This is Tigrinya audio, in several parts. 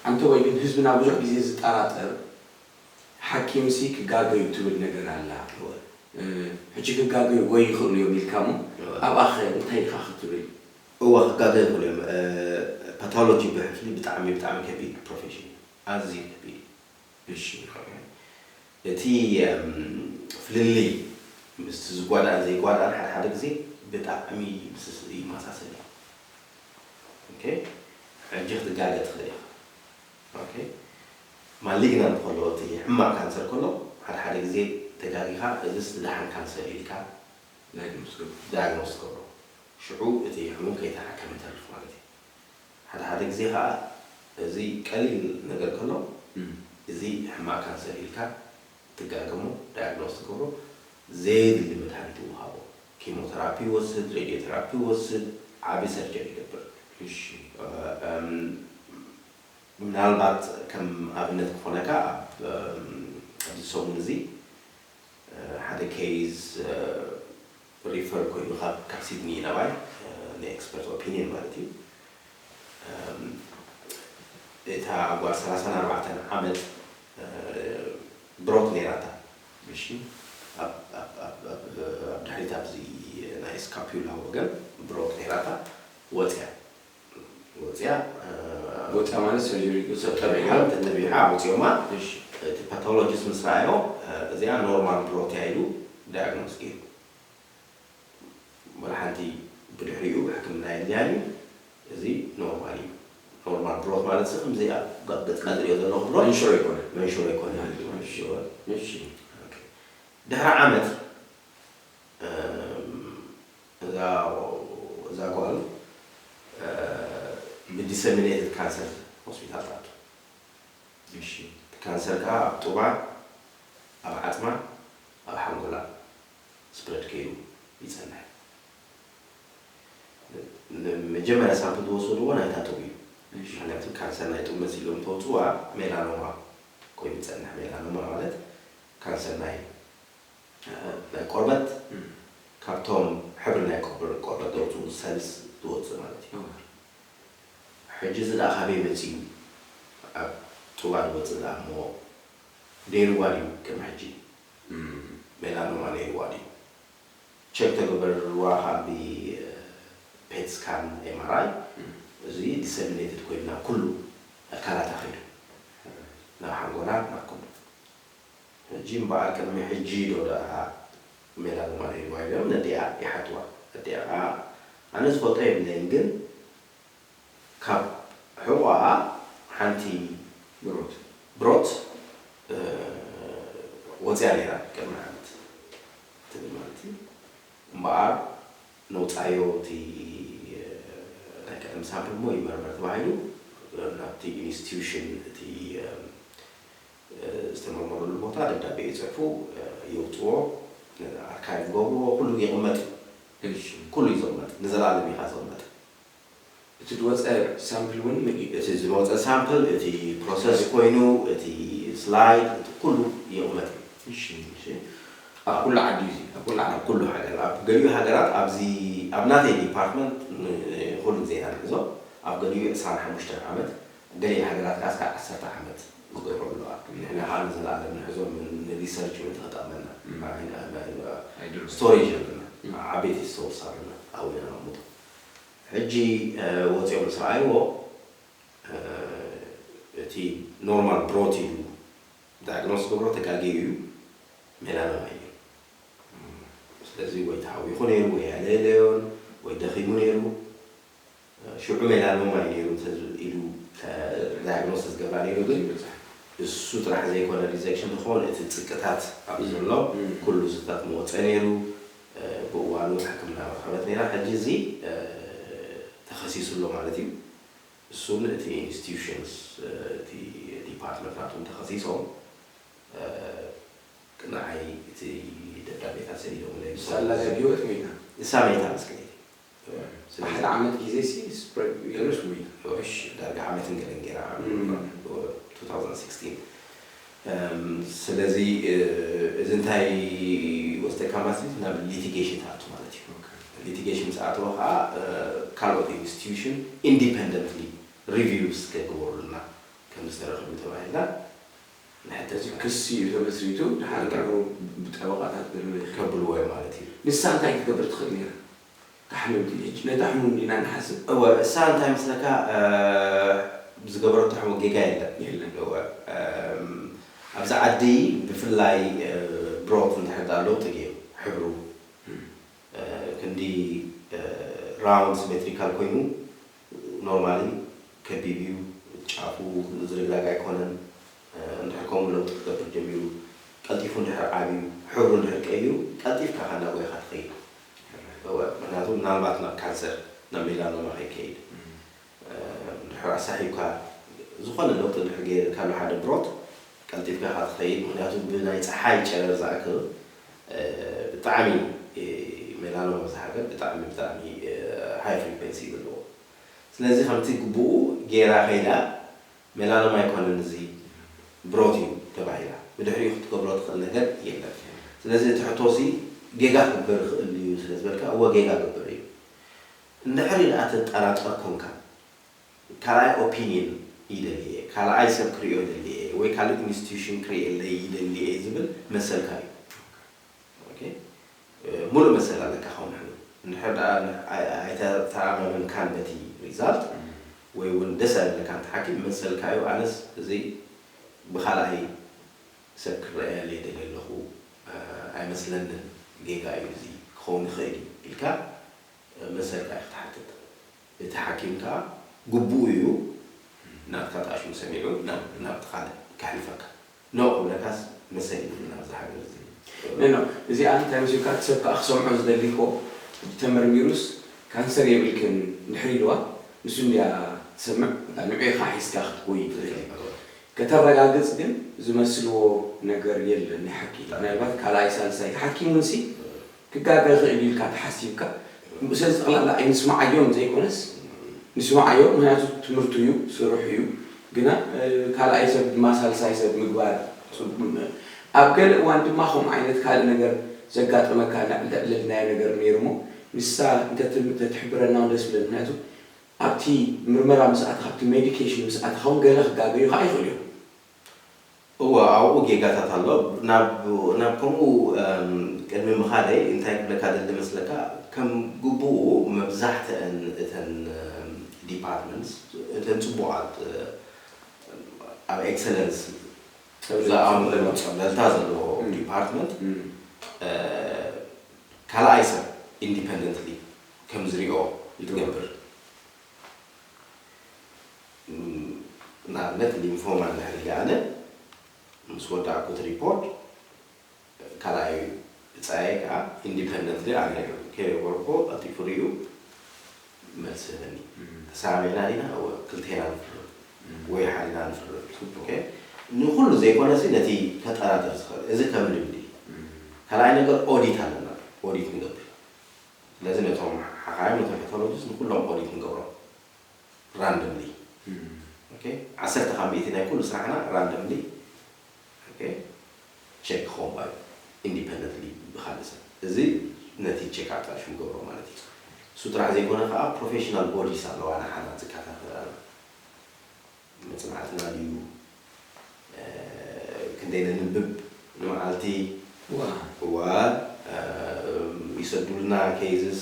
ኣንተ ወይ ግን ህዝብና ብዙሕ ግዜ ዝጠራጠር ሓኪምሲ ክጋገዩ ትብል ነገር ኣላ። ሕጂ ክጋገዩ ወይ ይኽእሉ እዮም ኢልካ እሞ ኣብኣኸ እንታይ ኢኻ ክትብል? እዋ ክጋገ ይኽእሉ እዮም። ፓቶሎጂ ብሕፍሊ ብጣዕሚ ብጣዕሚ ከቢድ ፕሮፌሽን እዩ። ኣዝዩ ከቢድ እዩ። እሺ እቲ ፍልልይ ምስቲ ዝጓዳእን ዘይጓዳእን ሓደ ሓደ ግዜ ብጣዕሚ ምስ ይመሳሰል እዩ። ሕጂ ክትጋገ ትኽእል ኢኻ። ማሊግናንት ከሎ እቲ ሕማቕ ካንሰር ከሎ ሓደ ሓደ ግዜ ተጋጊኻ እዚስ ዝደሓን ካንሰር ኢልካ ዳያግኖስ ትገብሮ። ሽዑ እቲ ሕሙም ከይተሓከመ ይተርፍ ማለት እዩ። ሓደ ሓደ ግዜ ከዓ እዚ ቀሊል ነገር ከሎ እዚ ሕማቕ ካንሰር ኢልካ ትጋገሞ ዳያግኖስ ትገብሮ። ዘየድሊ መድሃኒት ይወሃቦ። ኪሞተራፒ ይወስድ፣ ሬድዮተራፒ ይወስድ፣ ዓቢ ሰርጀሪ ይገብር። ምናልባት ከም ኣብነት ክኾነካ ኣብዚ ሰሙን እዚ ሓደ ኬዝ ሪፈር ኮይኑ ካብ ሲድኒ ናባይ ንኤክስፐርት ኦፒኒየን ማለት እዩ። እታ ጓል ሰላሳን ኣርባዕተን ዓመት ብሮት ነይራታ። ኣብ ድሕሪት ኣብዚ ናይ ስካፒላ ወገን ብሮት ነይራታ። ወፅያ ወፅያ ወፅያ ማለት ሰርጀሪ ተጠቢሓ ተጠቢሓ ኣውፅዮማ። እቲ ፓቶሎጂስት ምስ ረኣዮ እዚኣ ኖርማል ብሮት እያ ኢሉ ዳያግኖስ ገይሩ። ወላ ሓንቲ ብድሕሪኡ ሕክምና የድልያን እዩ። እዚ ኖርማል እዩ። ኖርማል ብሮት ማለት ሲ ከምዚ ኣብ ገፅካ ዝሪኦ ዘለኹ ብሮት መንሽሮ ኣይኮነ መንሽሮ ኣይኮነ። ድሕሪ ዓመት እዛ ጓል ብዲሰሚኔትድ ካንሰር ሆስፒታል ትኣቱ። እቲ ካንሰር ከዓ ኣብ ጡባ፣ ኣብ ዓፅማ፣ ኣብ ሓንጎላ ስፕረድ ከይዱ ይፀንሕ። ንመጀመርያ ሳምፕል ዝወሰድዎ ናይታ ጡብ እዩ። ምክንያቱ ካንሰር ናይ ጡብ መሲሎም ተውፅዋ ሜላኖማ ኮይኑ ይፀንሕ። ሜላኖማ ማለት ካንሰር ናይ ናይ ቆርበት ካብቶም ሕብሪ ናይ ቆርበት ዘውፅኡ ሰልስ ዝወፅእ ማለት እዩ። ሕጂ እዚ ደኣ ካበይ መፂኡ? ኣብ ጡባ ዝወፅእ ደኣ እሞ ነይርዋ ድዩ? ቅድሚ ሕጂ ሜላኖማ ነይርዋ ድዩ? ቸክ ተገበርዋ ካብ ፔት ስካን ኤምኣርኣይ እዚ ዲሰሚኔትድ ኮይኑ ናብ ኩሉ ኣካላታ ከይዱ ናብ ሓንጎላ ናብ ኩሉ ሕጂ እምበኣር ቅድሚ ሕጂ ዶ ደኣ ሜላኖማ ነይርዋ ኢሎም ነዲኣ ይሓትዋ። ነዲኣ ከዓ ኣነ ዝፈልጦ የብለይን ግን ካብ ሕቆኣ ሓንቲ ብሮት ብሮት ወፅያ ነይራ ቅድሚ ዓመት ትብል ማለት እዩ። እምበኣር ነውፃዮ እቲ ናይ ቀደም ሳምፕል እሞ ይመርመር ተባሂሉ ናብቲ ኢንስቲትዩሽን እቲ ዝተመርመረሉ ቦታ ደብዳቤ ይፅሕፉ፣ የውፅዎ፣ ኣርካይቭ ይገብርዎ፣ ኩሉ ይቕመጥ እዩ። ኩሉ እዩ ዝቕመጥ፣ ንዘለኣለም ኢኻ ዝቕመጥ። እቲ ዝወፀ ሳምፕል እውን እቲ ዝመፀ ሳምፕል፣ እቲ ፕሮሰስ ኮይኑ፣ እቲ ስላይድ፣ እቲ ኩሉ ይቕመጥ እዩ። ኣብ ኩሉ ዓዲ እዩ ኣብ ኩሉ ዓዲ ኣብ ኩሉ ሃገር ኣብ ገሊኡ ሃገራት ኣብዚ ኣብ ናተይ ዲፓርትመንት ንኹሉ ዜና ንሕዞ ኣብ ገሊኡ ዕስራን ሓሙሽተን ዓመት ገሊኡ ሃገራት ከዓ እስካብ ዓሰርተ ዓመት ዝገብሩ ኣለዋ። ንሕና ከዓ ንዘለኣለም ንሕዞም ንሪሰርች እውን ተጠቕመና ስቶሬጅ ኣለና። ዓበይቲ ስቶርስ ኣለና ኣብኡ ኢና ነቕምጦ። ሕጂ ወፂኦም ምስ ረኣይዎ እቲ ኖርማል ብሮት ኢሉ ዳያግኖስ ዝገብሮ ተጋግዩ እዩ፣ ሜላኖማ እዩ። ስለዚ ወይ ተሃዊኹ ነይሩ ወይ ኣለየለዮን ወይ ደኺሙ ነይሩ። ሽዑ ሜላኖማ እዩ ነይሩ ኢሉ ዳያግኖስ ዝገብራ ነይሩ። ግን እሱ ጥራሕ ዘይኮነ ሪጀክሽን ዝኸውን እቲ ፅቅታት ኣብ ዘሎ ኩሉ ዝታት መወፀ ነይሩ። ብእዋኑ ሕክምና መርኸበት ነይራ። ሕጂ እዚ ተኸሲሱ ኣሎ ማለት እዩ። እሱን እቲ ኢንስቲትዩሽንስ እቲ ዲፓርትመንት ናቶም ተኸሲሶም ንዓይ እቲ ደብዳቤታት ሰዲዶምለይ። ንሳ ኣላ ድያ ብህይወት ሞይታ? ንሳ መይታ ምስ ከደት። ብሓደ ዓመት ግዜ ሲ ስፕሬድ ገይሩስ ሞይታ? እሺ። ዳርጋ ዓመትን ገለን ገይራ two thousand sixteen። ስለዚ እዚ እንታይ ወስደካ ማለት እዩ ናብ ሊቲጌሽን ትኣቱ ማለት እዩ። ሊቲጌሽን ምስ ኣተወ ከዓ ካልኦት ኢንስቲትዩሽን ኢንዲፐንደንትሊ ሪቪውስ ከግበሩልና ከም ዝተረኽቡ ተባሂልና ንሕተት እዚ ማለት ክሲ እዩ። ተመስሪቱ ድሓር ጥዑ ብጠበቓታት ገለ ከብልዎ እዮም ማለት እዩ። ንሳ እንታይ ክትገብር ትኽእል ነይራ? ታሕምም ድየች ነታ ሕሙም ዲና ንሓስብ። እወ እሳ እንታይ መስለካ ዝገበረቶ ሕሞ ጌጋ የለን። የለን። እወ ኣብዚ ዓዲ ብፍላይ ብሮት እንድሕር ዳ ለውጢ ገይሩ ሕብሩ ክንዲ ራውንድ ሲሜትሪካል ኮይኑ ኖርማሊ ከቢብ እዩ ጫፉ ዝርግዳግ ኣይኮነን። እንድሕር ከምኡ ለውጢ ክገብር ጀሚሩ ቀልጢፉ እንድሕር ዓብዩ ሕብሩ እንድሕር ቀይሩ ቀልጢፍካ ካናጎይኻ ትኸይድ። እወ ምክንያቱ ምናልባት ናብ ካንሰር ናብ ሜላኖማ ከይከይድ እንድሕር ኣሳሒብካ ዝኾነ ለውጢ እንድሕር ገይርካሉ ሓደ ብሮት ቀልጢፍካ ኢኻ ትኸይድ ምክንያቱ ብናይ ፀሓይ ጨረር ዝኣክል ብጣዕሚ ሜላኖማ ኣብዚ ሃገር ብጣዕሚ ብጣዕሚ ሃይ ፍሪኮንሲ ዘለዎ ስለዚ ከምቲ ግቡኡ ገይራ ከይዳ ሜላኖማ ኣይኮነን እዚ ብሮት እዩ ተባሂላ ብድሕሪኡ ክትገብሮ ትኽእል ነገር የለን ስለዚ እቲ ሕቶሲ ጌጋ ክግበር ይኽእል እዩ ስለ ዝበልካ እወ ጌጋ ክግበር እዩ እንድሕሪ ደኣ ትጠራጠር ኮንካ ካልኣይ ኦፒንየን ይደሊ እየ ካልኣይ ሰብ ክሪኦ ይደሊ እየ ወይ ካልእ ኢንስቲትዩሽን ክርእየለይ ይደሊ እየ ዝብል መሰልካ እዩ ሙሉእ መሰል ኣለካ ካብ ንሕና እንድሕር ደኣ ኣይተተኣማመንካን በቲ ሪዛልት ወይ እውን ደስ ኣይብለካን እቲ ሓኪም መሰልካ እዩ ኣነስ እዚ ብካልኣይ ሰብ ክረኣየለይ ደልየ ኣለኹ ኣይመስለንን ጌጋ እዩ እዚ ክኸውን ይኽእል እዩ ኢልካ መሰልካ እዩ ክትሓትት እቲ ሓኪም ከዓ ግቡኡ እዩ ናትካ ጣሽሙ ሰሚዑ ናብቲ ካልእ ከሕልፈካ ኖ ክብለካስ መሰል ይብልና ኣብዚ ሃገር እዚ ኖ እዚኣ እንታይ መሲልካ እቲ ሰብ ከዓ ክሰምዖ ዝደሊ እኮ ተመርሚሩስ ካንሰር የብልክን እንድሕር ኢልዋ ንሱ እንድያ ትሰምዕ ንዑ ኢኻ ሒዝካ ክትጎይ ትኽእል ከተረጋግፅ ግን ዝመስልዎ ነገር የለን ናይ ሓቂ ምናልባት ካልኣይ ሳልሳይ ሓኪም እውን ሲ ክጋገ ይኽእል እዩ ኢልካ ተሓሲብካ ብኡ ስለዚ ጠቕላላ ኣይንስማዓዮን ዘይኮነስ ንስማዓዮ ምክንያቱ ትምህርቱ እዩ ስርሑ እዩ ግና ካልኣይ ሰብ ድማ ሳልሳይ ሰብ ምግባር ኣብ ገለ እዋን ድማ ከምኡ ዓይነት ካልእ ነገር ዘጋጠመካ ልዕልልናዮ ነገር ነይሩ እሞ ንሳ እንተትሕብረና ደስ ብለን ምክንያቱ ኣብቲ ምርመራ ምስ ኣትኻ ኣብቲ ሜዲኬሽን ምስ ኣትኻ እውን ገለ ክጋገዩ ከዓ ይኽእሉ እዮም እወ ኣብኡ ጌጋታት ኣሎ ናብ ናብ ከምኡ ቅድሚ ምኻደይ እንታይ ክብለካ ደሊ መስለካ ከም ግቡኡ መብዛሕትአን እተን departments እተን ፅቡቓት ኣብ excellence ዝኣምሩ ፀብለልታ ዘለዎ department ካልኣይ ሰብ independently ከም ዝሪኦ ትገብር ንኣብነት ሊምፎማ እንድሕር ኢለ ኣነ ምስ ወዳእኩ እቲ ሪፖርት ካልኣይ ብፃየይ ከዓ ኢንዲፐንደንትሊ ኣነ ከይገበርኩ ቀልጢፉ ሪኡ መልሲ ህበኒ ተሰማሚዕና ዲና እወ ክልቴና ንፍርም ወይ ሓዲና ንፍርም ንኩሉ ዘይኮነሲ ነቲ ከጠራጥር ዝኽእል እዚ ከም ልምዲ ካልኣይ ነገር ኦዲት ኣለና ኦዲት ንገብር ስለዚ ነቶም ሓኻይም ነቶም ፓቶሎጂስት ንኩሎም ኦዲት ንገብሮም ራንደምሊ ዓሰርተ ካብ ሚእቲ ናይ ኩሉ ስራሕና ራንደምሊ ቸክ ክኸውን ባዩ ኢንዲፐንደንትሊ ብካልእ ሰብ እዚ ነቲ ቸክ ኣጣሽ ንገብሮ ማለት እዩ እሱ ጥራሕ ዘይኮነ ከዓ ፕሮፌሽናል ቦዲስ ኣለዋ ንሓና ዝከታተላና መፅናዕትና ድዩ ክንደይ ነንብብ ንመዓልቲ እዋ ይሰዱልና ኬዝስ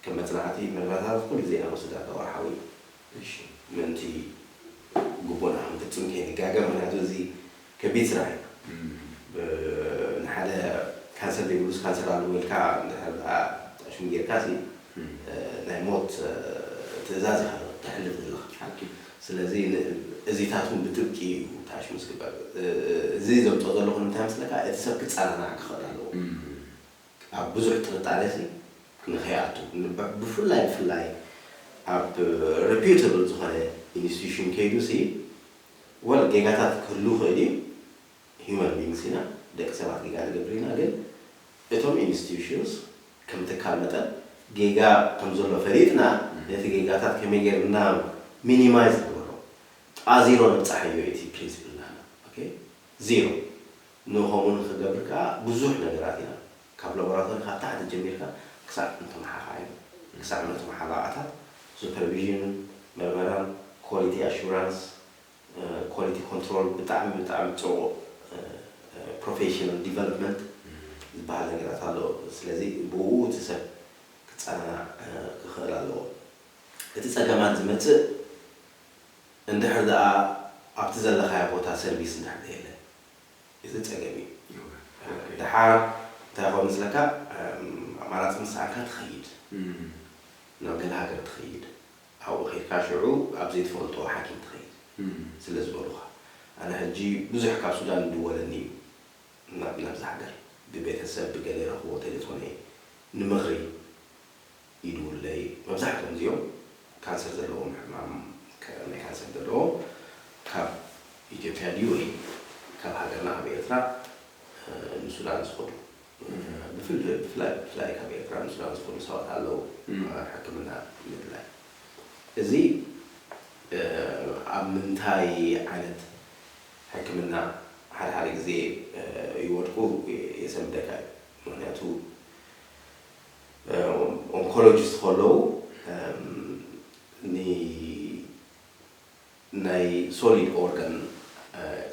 ከም መፅናዕቲ መርመራታት ኩሉ ግዜ ኢና ንወስድ ኣታ ወርሓዊ ምእንቲ ግቡእና ክንፍፅም ከይንጋገ ምክንያቱ እዚ ከቢድ ስራሕ እዩ ንሓደ ካንሰር ዘይብሉስ ካንሰር ኣለዎ ኢልካ እንድሕር ደኣ ሽም ጌርካ ናይ ሞት ትእዛዝ ኢኻ ተሕልፍ ዘለኻ ስለዚ እዚታት እውን ብጥብቂ እዩ ተሓሽሙ ዝግበር እዚ ዘምፅኦ ዘለኹ ንምንታይ መስለካ እቲ ሰብ ክፀናናዕ ክኽእል ኣለዎ ኣብ ብዙሕ ጥርጣሬ ሲ ንኸይኣቱ ብፍላይ ብፍላይ ኣብ reputable ዝኾነ institution ከይዱ ሲ ወል ጌጋታት ክህሉ ይኽእል እዩ human beings ኢና ደቂ ሰባት ጌጋ ንገብር ኢና ግን እቶም institutions ከም ትካል መጠን ጌጋ ከም ዘሎ ፈሊጥና ነቲ ጌጋታት ከመይ ጌርና minimize ንግበሮ ጣ ዜሮ ነብፃሓዮ እቲ principle ናና ዜሮ ንኸምኡ ንኽገብር ከዓ ብዙሕ ነገራት ኢና ካብ ላቦራቶሪ ካብ ታሕቲ ጀሚርካ ክሳዕ ነቶም ሓኻይም ክሳዕ ነቶም ሓላቓታት ሱፐርቪዥንን መርመራን ኮሊ quality assurance, quality control ብጣዕሚ ብጣዕሚ ፅቡቕ professional development ዝበሃል ነገራት ኣሎ። ስለዚ ብኡ እቲ ሰብ ክፀናናዕ ክኽእል ኣለዎ። እቲ ፀገማት ዝመፅእ እንድሕር ደኣ ኣብቲ ዘለኻዮ ቦታ ሰርቪስ እንድሕር የለ እዚ ፀገም እዩ። ደሓር እንታይ ይኸውን መስለካ? ኣማራፂ ምስ ሰኣንካ ትኸይድ፣ ናብ ገለ ሃገር ትኸይድ፣ ኣብኡ ከይድካ ሽዑ ኣብ ዘይትፈልጦ ሓኪም ትኸይድ ስለ ዝበሉኻ። ኣነ ሕጂ ብዙሕ ካብ ሱዳን ይድወለኒ እዩ ናብዚ ሃገር፣ ብቤተሰብ ብገለ ረኽቦ ቴሌፎነይ ንምኽሪ ይድውለይ። መብዛሕትኦም እዚኦም ካንሰር ዘለዎም ሕማም ናይ ካንሰር ዘለዎም ካብ ኢትዮጵያ ድዩ ወይ ካብ ሃገርና ካብ ኤርትራ ንሱዳን ዝኸዱ ብፍላይ ብፍላይ ካብ ኤርትራ ንሱዳን ዝኸዱ ሰባት ኣለዉ ሕክምና ምድላይ። እዚ ኣብ ምንታይ ዓይነት ሕክምና ሓደ ሓደ ግዜ ይወድቁ የሰምደካ እዩ። ምክንያቱ ኦንኮሎጂስት ከለዉ ናይ ሶሊድ ኦርጋን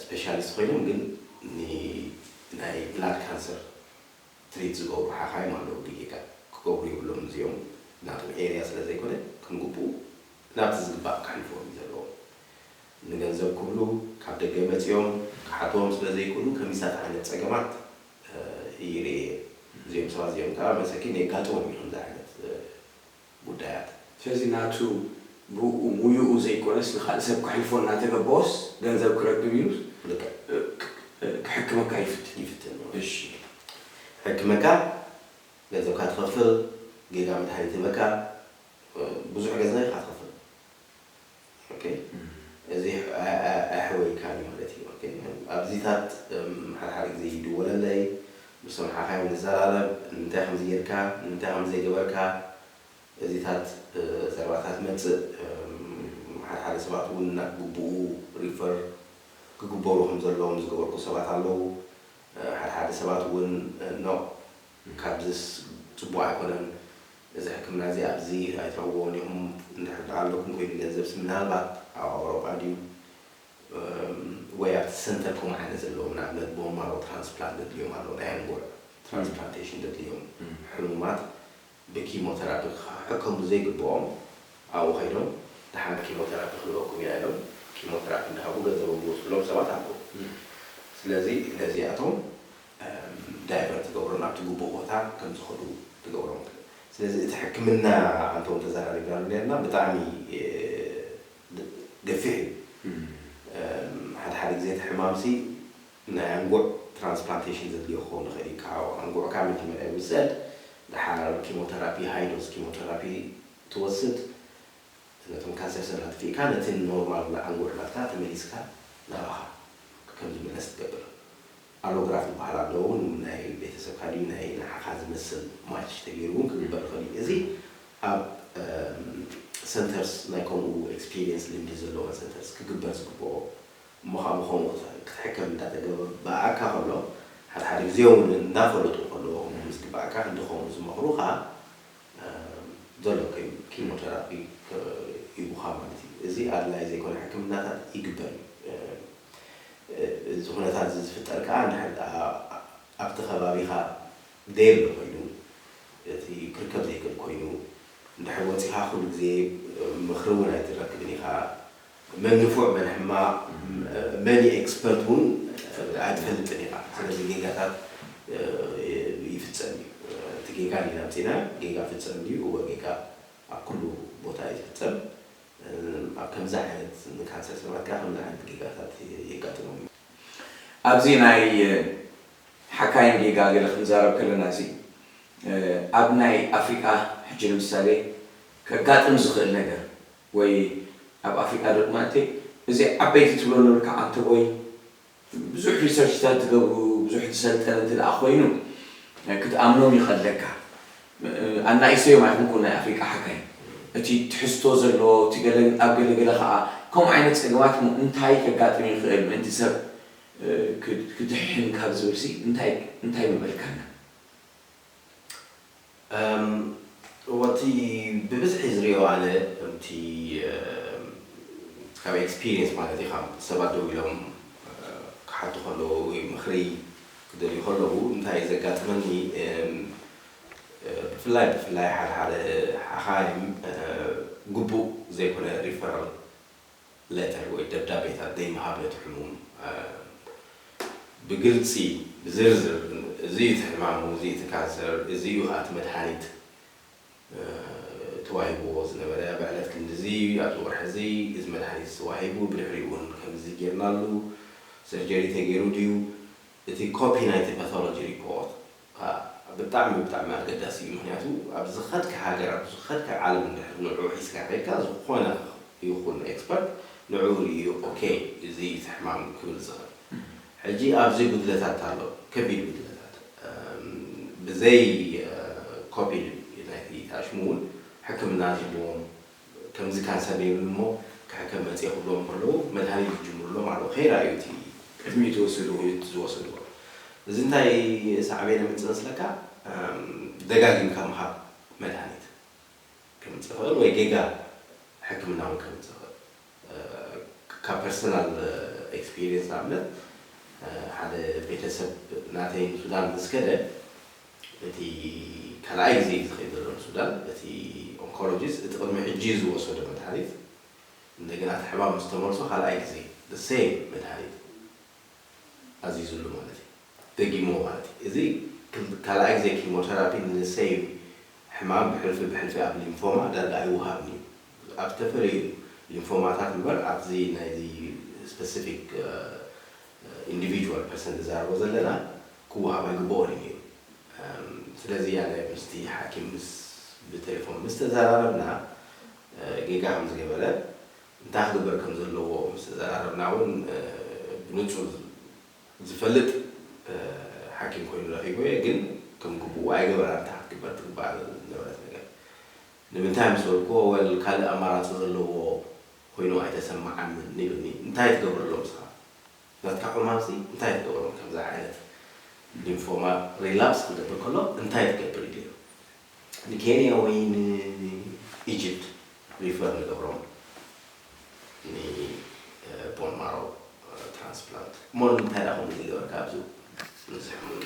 ስፔሻሊስት ኮይኖም ግን ናይ ብላድ ካንሰር ትሪት ዝገብሩ ሓኻይም ኣለዉ። ብጌጋ ክገብሩ የብሎም እዚኦም ናቶም ኤርያ ስለ ዘይኮነ ከም ግቡኡ ናብቲ ዝግባእ ከሕልፍዎም እዩ ዘለዎም። ንገንዘብ ክብሉ ካብ ደገ መፂኦም ክሓትዎም ስለ ዘይክእሉ ከሚሳት ዓይነት ፀገማት ይርኤ። እዚኦም ሰባት እዚኦም ከዓ መሰኪን የጋጥሞም እዩ ከምዚ ዓይነት ጉዳያት። ስለዚ ናቱ ብኡ ሙዩኡ ዘይኮነስ ንካልእ ሰብ ክሕልፎ እናተገበኦስ ገንዘብ ክረክብ ኢሉ ልክዕ። ክሕክመካ ይፍትን። ይፍትን። እሺ። ሕክመካ ገንዘብካ ትኸፍል፣ ጌጋ መድሃኒት ህበካ፣ ብዙሕ ገንዘብ ኢኻ ትኸፍል። ኦኬ? እዚ ኣይ- ኣይ- ኣይሕወይካን እዩ ማለት እዩ። ኦኬ? ኣብዚታት እም፣ ሓደ ሓደ ግዜ ይድወለለይ፣ ምስቶም ሓኻይም ንዘራረብ፣ ንምንታይ ከምዚ ጌርካ፣ ንምንታይ ከምዚ ዘይገበርካ፣ እዚታት እ፣ ዘረባታት መጽእ። እም፣ ሓደ ሓደ ሰባት እውን ናብ ግቡኡ ሪፈር ክግበሩ ከም ዘለዎም ዝገበርኩ ሰባት ኣለዉ። ሓደ ሓደ ሰባት እውን ኖ ካብዚስ ፅቡቅ ኣይኮነን፣ እዚ ሕክምና እዚ ኣብዚ ኣይትረኽብዎን ኢኹም፣ እንድሕር ደኣ ኣለኩም ኮይኑ ገንዘብሲ ምናልባት ኣብ ኣውሮጳ ድዩ ወይ ኣብቲ ሰንተር ከምኡ ዓይነት ዘለዎም ንኣብነት ቦን ማሮ ትራንስፕላንት ዘድልዮም ኣለዉ ናይ ኣንጎዕ ትራንስፕላንቴሽን ዘድልዮም ሕሙማት ብኪሞተራፒ ክሕከሙ ዘይግብኦም ኣብኡ ከይዶም ደሓን ኪሞተራፒ ክህበኩም ኢና ኢሎም ኪሞተራፒ እንዳሃቡ ገንዘቦም ዝወስድሎም ሰባት ኣለዉ። ስለዚ ነዚኣቶም ዳይቨርት ትገብሮም ናብቲ ግቡእ ቦታ ከም ዝኸዱ ትገብሮም። ስለዚ እቲ ሕክምና ኣንተውን ተዘራሪብናሉ ነርና ብጣዕሚ ገፊሕ እዩ። ሓደ ሓደ ግዜ እቲ ሕማምሲ ናይ ኣንጉዕ ትራንስፕላንቴሽን ዘድልዮ ክኸውን ይኽእል እዩ። ካብ ኣንጉዕካ መጀመርያ ይውሰድ፣ ደሓር ኪሞተራፒ ሃይዶስ ኪሞተራፒ ትወስድ፣ ነቶም ካንሰር ሰላት ኣጥፊእካ ነቲ ኖርማል ኣንጉዕ ናትካ ተመሊስካ ናባኻ ከም ዝምለስ ትገብር። ኣሎግራፍ ዝበሃል ኣሎ እውን ናይ ቤተሰብካ ድዩ ናይ ንዓኻ ዝመስል ማች ተገይሩ እውን ክግበር ይኽእል እዩ። እዚ ኣብ ሰንተርስ ናይ ከምኡ ኤክስፒሪየንስ ልምዲ ዘለዎን ሰንተርስ ክግበር ዝግብኦ እሞ ከዓ ብኸምኡ ክትሕከም እንዳተገበኣካ ከሎ ሓደ ሓደ ግዜ እውን እንዳፈለጡ ከለዎ ምስ ግባእካ ክንዲ ከምኡ ዝመኽሩኻ ዘሎ ኪሞቴራፒ ይቡኻ ማለት እዩ። እዚ ኣድላይ ዘይኮነ ሕክምናታት ይግበር እዩ። እዚ ኩነታት እዚ ዝፍጠር ከዓ እንድሕር ደኣ ኣብቲ ከባቢኻ ደየሎ ኮይኑ እቲ ክርከብ ዘይክእል ኮይኑ እንድሕር ወፂኻ ኩሉ ግዜ ምኽሪ እውን ኣይትረክብን ኢኻ። መን ንፉዕ መን ሕማቕ መን እዩ ኤክስፐርት እውን ኣይትፈልጥን ኢኻ። ስለዚ ጌጋታት ይፍፀም እዩ። እቲ ጌጋ ዲና ኣምፂና ጌጋ ፍፀም ድዩ? እወ ጌጋ ኣብ ኩሉ ቦታ እዩ ዝፍፀም። ኣብ ከምዚ ዓይነት ንካንሰር ሰባት ከዓ ከምዚ ዓይነት ጌጋታት የጋጥሞም እዩ። ኣብዚ ናይ ሓካይም ጌጋ ገለ ክንዛረብ ከለና እዚ ኣብ ናይ ኣፍሪቃ ሕጂ ንምሳሌ ከጋጥም ዝኽእል ነገር ወይ ኣብ ኣፍሪቃ ዶ ማለት እዚ ዓበይቲ ትብሎ ነበርካ ኣንተ ወይ ብዙሕ ሪሰርችታት ዝገብሩ ብዙሕ ዝሰልጠነ እንተ ደኣ ኮይኑ ክትኣምኖም ይኸለካ ኣናእሰዮም ኣይኮንኩን ናይ ኣፍሪቃ ሓካይ እቲ ትሕዝቶ ዘለዎ እቲ ገለ ኣብ ገለገለ ከዓ ከምኡ ዓይነት ፀገማት እንታይ ከጋጥም ይኽእል ምእንቲ ሰብ ክድሕን ካብ ዝብል ሲ እንታይ ምበልካና ወቲ ብብዝሒ ዝሪኦ ኣነ ከምቲ ካብ ኤክስፒሪየንስ ማለት እዩ። ካብ ሰባት ደው ኢሎም ክሓቱ ከለዉ ወይ ምኽሪ ክደልዩ ከለዉ እንታይ እዩ ዘጋጥመኒ? ብፍላይ ብፍላይ ሓደ ሓደ ሓኻይም ግቡእ ዘይኮነ ሪፈራል ሌተር ወይ ደብዳቤታት ዘይምሃብ ነቲ ሕሙም ብግልፂ ብዝርዝር እዚ እቲ ሕማሙ፣ እዚ እቲ ካንሰር፣ እዚ እዩ ከዓ እቲ መድሃኒት ተዋሂብዎ ዝነበረ፣ ብዕለት ክንድዚ ኣብዚ ወርሒ እዚ እዚ መድሃኒት ተዋሂቡ፣ ብድሕሪኡ እውን ከምዚ ጌርናሉ፣ ሰርጀሪ ተገይሩ ድዩ፣ እቲ ኮፒ ናይቲ ፓቶሎጂ ሪፖርት ብጣዕሚ ብጣዕሚ ኣገዳሲ እዩ። ምክንያቱ ኣብ ዝኸድካ ሃገር፣ ኣብ ዝኸድካ ዓለም እንድሕር ንዑ ሒዝካ ከድካ፣ ዝኾነ ይኹን ኤክስፐርት ንዑ ርእዩ፣ ኦኬ፣ እዚ እቲ ሕማም ክብል ዝኽእል። ሕጂ ኣብዚ ጉድለታት ኣሎ፣ ከቢድ ጉድለታት። ብዘይ ኮፒ ናይቲ ታሽሙ እውን ሕክምና ዝህልዎም፣ ከምዚ ካንሰር ነይሩኒ እሞ ክሕከም መፅየ ክብሎም ከለዉ መድሃኒት ዝጅምሩሎም ኣለዉ። ከይረኣዩ እቲ ቅድሚኡ ዝወሰድዎ። ዝወሰድዎ። እዚ እንታይ ሳዕቤን የምፅእ መስለካ? ደጋጊምካ ምሃብ መድሃኒት ከምፅእ ይኽእል ወይ ጌጋ ሕክምና እውን ከምፅእ ይኽእል። ካብ ፐርሰናል ኤክስፒሪየንስ ንኣብነት ሓደ ቤተሰብ ናተይ ንሱዳን ምስ ከደ እቲ ካልኣይ ግዜ እዩ ዝኸይድ ዘሎ ንሱዳን። እቲ ኦንኮሎጂስት እቲ ቅድሚ ሕጂ ዝወሰዶ መድሃኒት እንደገና እቲ ሕማም ምስ ተመልሶ ካልኣይ ግዜ ሴም መድሃኒት ኣዚዙሉ ማለት እዩ። ደጊሞ ማለት እዩ። እዚ ካልኣይ ግዜ ኪሞቴራፒ ንሴም ሕማም ብሕልፊ ብሕልፊ ኣብ ሊምፎማ ዳርጋ ኣይወሃብን እዩ። ኣብ ዝተፈላለዩ ሊምፎማታት እምበር ኣብዚ ናይዚ ስፐሲፊክ ኢንዲቪጁዋል ፐርሰን ዝዛረቦ ዘለና ክወሃብ ኣይግበኦን እዩ ነይሩ። ስለዚ ኣነ ምስቲ ሓኪም ምስ ብቴሌፎን ምስ ተዘራረብና ጌጋ ከም ዝገበረ እንታይ ክግበር ከም ዘለዎ ምስ ተዘራረብና እውን ብንፁር ዝፈልጥ ሓኪም ኮይኑ ረኺቦ እየ። ግን ከም ግቡኡ ኣይገበራን። እንታይ ክትግበር ትግባእ ዝነበረት ነገር ንምንታይ ምስ በልክዎ፣ ወል ካልእ ኣማራፂ ዘለዎ ኮይኑ ኣይተሰማዓንን ኢሉኒ። እንታይ ትገብረሎም ንስኻ? ናትካ ሕማምሲ እንታይ ትገብሮም? ከምዚ ዓይነት ሊምፎማ ሪላፕስ ክገብር ከሎ እንታይ ትገብር ኢሉ። ንኬንያ ወይ ንኢጅፕት ሪፈር ንገብሮም ንቦን ማሮ ትራንስፕላንት። እሞ ንምንታይ ደኣ ከምኡ ዝገበርካ ኣብዚ ንዝሕሙኒ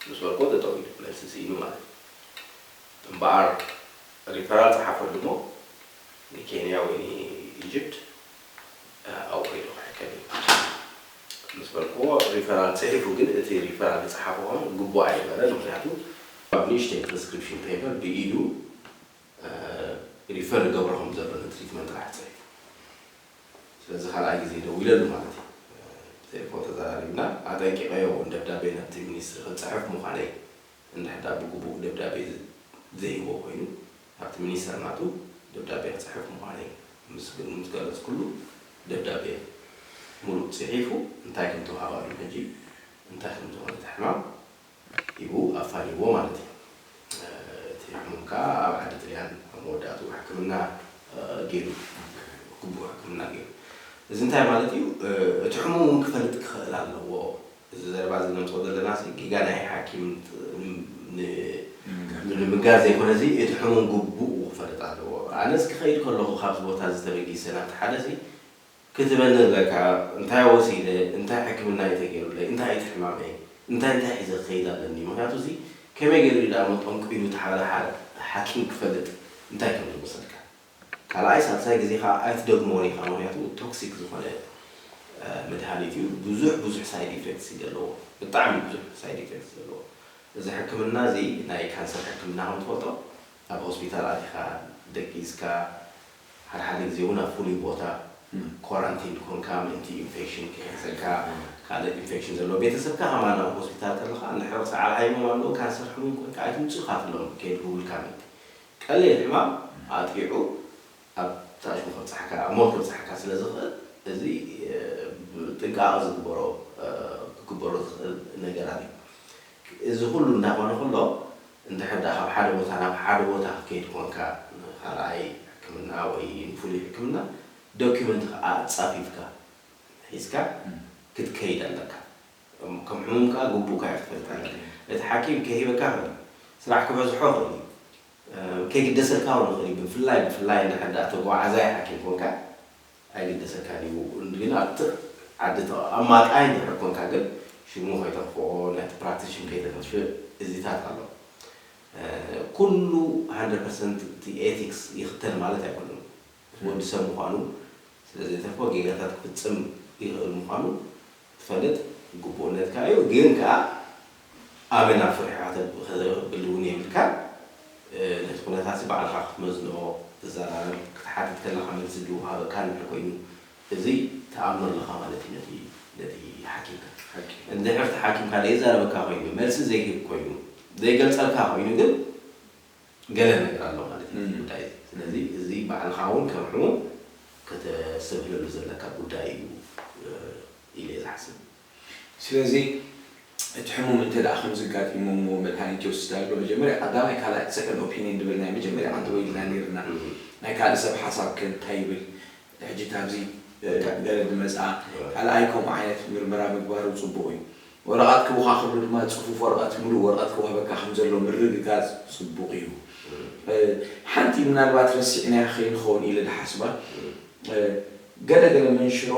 ምስ በልኮ ጠጠው ኢሉ መልሲ ስኢኑ ማለት እዩ። እምበኣር ሪፈራል ጸሓፈሉ እሞ ንኬንያ ወይ ንኢጅፕት ኣብኡ ከይዱ ክሕከም እዩ ምስ በልክዎ፣ ሪፈራል ጽሒፉ፣ ግን እቲ ሪፈራል ዝጸሓፎ ግቡእ ኣይነበረን። ምክንያቱ ኣብ ንእሽተይ ፕሪስክሪፕሽን ፔፐር ብኢዱ ሪፈር ይገብሮ ከም ዘሎ ንትሪትመንት ጥራሕ ጽሒፉ። ስለዚ ካልኣይ ግዜ ደዊለሉ ማለት እዩ። ብቴሌፎን ተዘራሪብና፣ ኣጠንቂቐዮ እውን ደብዳቤ ናብቲ ሚኒስትሪ ክጽሕፍ ምዃነይ እንድሕር ደኣ ብግቡእ ደብዳቤ ዘይህቦ ኮይኑ፣ ኣብቲ ሚኒስተር ናቱ ደብዳቤ ክጽሕፍ ምዃነይ ምስ ምስ ገለጽኩሉ፣ ደብዳቤ ሙሉእ ጽሒፉ እንታይ ከም ተዋሃባሉ ሕጂ እንታይ ከም ዝኾነ እቲ ሕማም ሂቡ ኣፋኒዎ ማለት እዩ። እቲ ሕሙም ከኣ ኣብ ዓዲ ጥልያን ኣብ መወዳእትኡ ሕክምና ገይሩ፣ ግቡእ ሕክምና ገይሩ። እዚ እንታይ ማለት እዩ? እቲ ሕሙም እውን ክፈልጥ ክኽእል ኣለዎ። እዚ ዘረባ እዚ ነምፅኦ ዘለና ሲ ጌጋ ናይ ሓኪም ንምጋር ዘይኮነ ሲ እቲ ሕሙም ግቡኡ ክፈልጥ ኣለዎ። ኣነስ ክኸይድ ከለኹ ካብዚ ቦታ እዚ ተበጊሰ ናብቲ ሓደ ሲ ክትበኒ ኣለካ፣ እንታይ ወሲደ፣ እንታይ ሕክምና እዩ ተገይሩለይ፣ እንታይ እቲ ሕማመይ፣ እንታይ እንታይ ሒዘ ክኸይድ ኣለኒ። ምክንያቱ እዚ ከመይ ገይሩ እዩ ደኣ መጠንቁ ኢሉ እቲ ሓደ ሓደ ሓኪም ክፈልጥ እንታይ ከም ዝወሰድካ። ካልኣይ ሳልሳይ ግዜ ከዓ ኣይትደግሞን ኢኻ፣ ምክንያቱ ቶክሲክ ዝኾነ መድሃኒት እዩ። ብዙሕ ብዙሕ ሳይድ ኢፌክትስ እዩ ዘለዎ፣ ብጣዕሚ ብዙሕ ሳይድ ኢፌክትስ ዘለዎ። እዚ ሕክምና እዚ ናይ ካንሰር ሕክምና ከም ትፈልጦ ኣብ ሆስፒታል ኣቲኻ ደቂስካ፣ ሓደ ሓደ ግዜ እውን ኣብ ፍሉይ ቦታ ኮራንቲን ኮንካ ምእንቲ ኢንፌክሽን ከይሕዘካ፣ ካልእ ኢንፌክሽን ዘለዎ ቤተሰብካ ከማን ኣብ ሆስፒታል ከለኻ እንድሕር ሰዓል ሃይሞም ኣለዉ ካንሰር ሕሙም ኮንካ ኣይትምፅእ ካትሎም ከይድህውልካ ምእንቲ ቀሊል ሕማም ኣጥቂዑ ኣብ ታሽሙ ከብፅሓካ፣ ኣብ ሞት ከብፅሓካ ስለ ዝኽእል፣ እዚ ብጥንቃቐ ዝግበሮ ክግበሮ ዝኽእል ነገራት እዩ። እዚ ኩሉ እንዳኾነ ከሎ፣ እንድሕር ደኣ ካብ ሓደ ቦታ ናብ ሓደ ቦታ ክትከይድ ኮንካ፣ ንኻልኣይ ሕክምና ወይ ንፍሉይ ሕክምና፣ ዶኪመንትኻ ኣጻፊፍካ ሒዝካ ክትከይድ ኣለካ። ከም ሕሙም ከኣ ግቡእካ ክትፈልጥ ኣለካ። እቲ ሓኪም ከይህበካ ይኽእል፣ ስራሕ ክበዝሖ ይኽእል እዩ። ከይግደሰልካ እውን ይኽእል እዩ። ብፍላይ ብፍላይ እንድሕር ደኣ ተጓዓዛይ ሓኪም ኮንካ፣ ኣይግደሰካን እዩ። ግን ኣብቲ ዓዲ ተቐ-፣ ኣማቃይ እንድሕር ኮንካ ግን ሽሙ ከይተኽፍኦ፣ ናይቲ ፕራክቲስ ሽም ከይተተፍእ እዚታት ኣሎ። እ፣ ኩሉ ሃንድረድ ፐርሰንት እቲ ኤቲክስ ይኽተል ማለት ኣይኮነን። ወዲ ሰብ ምዃኑ ስለ ዘይተርፎ ጌጋታት ክፍጽም ይኽእል ምዃኑ ትፈልጥ፣ ግቡእነትካ እዩ። ግን ከኣ ኣበይ ናብ ፍርሕኻ ተብል እውን የብልካን። እ፣ ነቲ ኩነታት ባዕልኻ ክትመዝኖ፣ ትዘራረብ፣ ክትሓትት ከለኻ መልሲ ዝወሃበካ እንድሕር ኮይኑ፣ እዚ ትኣምኖ ኣለኻ ማለት እዩ ነቲ፣ ነቲ ሓኪምካ። ሓኪም። እንድሕር እቲ ሓኪምካ ዘይዛረበካ ኮይኑ፣ መልሲ ዘይህብ ኮይኑ፣ ዘይገልጸልካ ኮይኑ ግን ገለ ነገር ኣሎ ማለት እዩ እቲ እም። ጉዳይ እዚ። ስለዚ እዚ ባዕልኻ እውን ከም ሕሙም ከተስተብህለሉ ዘለካ ጉዳይ እዩ፣ እ፣ ኢለ እየ ዝሓስብ። ስለዚ እቲ ሕሙም እንተ ደኣ ከም ዘጋጢሞ እሞ መድሃኒት ይወስድ ኣሎ፣ መጀመርያ ቀዳማይ ካልኣይ ሰከንድ ኦፒንየን ድብል ናይ መጀመርያ ዓንተቦ ኢልና ነይርና። እም። ናይ ካልእ ሰብ ሓሳብ ከ እንታይ ይብል? ሕጂ ካብዚ፣ እ፣ ገለ ድመጽኣ፣ እም። ካልኣይ ከምኡ ዓይነት ምርመራ ምግባሩ ጽቡቕ እዩ። ወረቐት ክቡኻ ከሎ ድማ ጽፉፍ ወረቐት፣ ምሉእ ወረቐት ክወሃበካ ከም ዘሎ ምርግጋጽ ጽቡቕ እዩ። እም። እ፣ ሓንቲ ምናልባት ረሲዕናያ ከይንኸውን ኢለ ድሓስባ፣ እም። እ፣ ገለ ገለ መንሽሮ